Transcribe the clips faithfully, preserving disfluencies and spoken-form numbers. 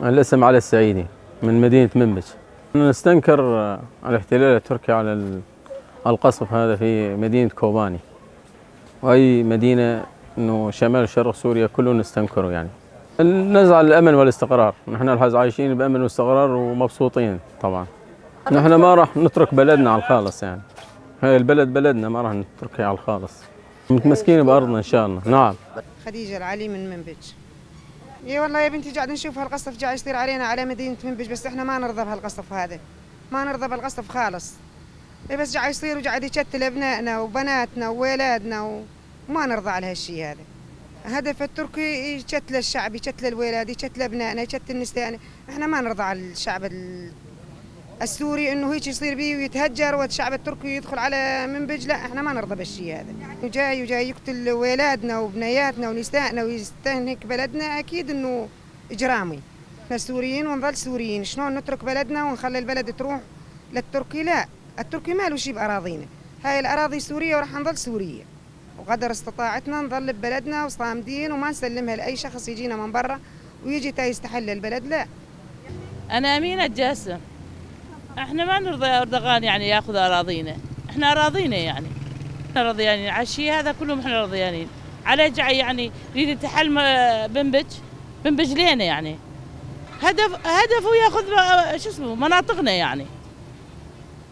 الاسم علي السعيدي، من مدينة منبج. نستنكر، آه، الاحتلال التركي على ال-، القصف هذا في مدينة كوباني، وأي مدينة إنه شمال شرق سوريا كله نستنكره يعني. نزعل الأمن والاستقرار، نحن الحز عايشين بأمن واستقرار ومبسوطين طبعًا. نحن ما راح نترك بلدنا على الخالص يعني، هاي البلد بلدنا، ما راح نتركها على الخالص. متمسكين بأرضنا إن شاء الله. نعم. خديجة العلي من منبج. اي والله يا بنتي، قاعد نشوف هالقصف جاي يصير علينا، على مدينة منبج، بس احنا ما نرضى بهالقصف هذا، ما نرضى بالقصف خالص. اي بس جاي يصير وقاعد يقتل ابنائنا وبناتنا وولادنا و-، وما نرضى على هالشي هذا. هدف التركي يقتل الشعب، يقتل الولاد، يقتل ابنائنا، يقتل نسائنا. احنا ما نرضى على الشعب ال-، السوري انه هيك يصير بيه ويتهجر والشعب التركي يدخل على منبج. لا، احنا ما نرضى بالشي هذا. وجاي، وجاي يقتل ولادنا وبنياتنا ونسائنا ويستهلك بلدنا، اكيد انه اجرامي. احنا سوريين ونظل سوريين، شلون نترك بلدنا ونخلي البلد تروح للتركي؟ لا، التركي ما له شي باراضينا. هاي الاراضي سورية وراح نظل سورية. وقدر استطاعتنا نظل ببلدنا وصامدين وما نسلمها لأي شخص يجينا من برا ويجي تا يستحل البلد، لا. أنا أمينة جاسم. إحنا ما نرضى أردوغان، يعني، ياخذ أراضينا. إحنا أراضينا، يعني. إحنا رضيانين. على الشي هذا كلهم إحنا رضيانين. على جعي، يعني، يريد يتحل م-، بنبج، بنبج لينا، يعني. هدف، هدفه ياخذ م-، شو اسمه، مناطقنا، يعني.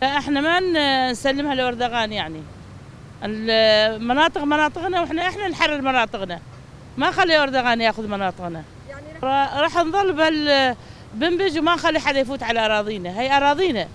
لا، احنا ما ن-، نسلمها لأردوغان، يعني. المناطق مناطقنا، واحنا، احنا نحرر مناطقنا. ما نخلي أردوغان ياخذ مناطقنا. را-، راح نظل بال-، بنبج وما نخلي حدا يفوت على أراضينا. هاي أراضينا.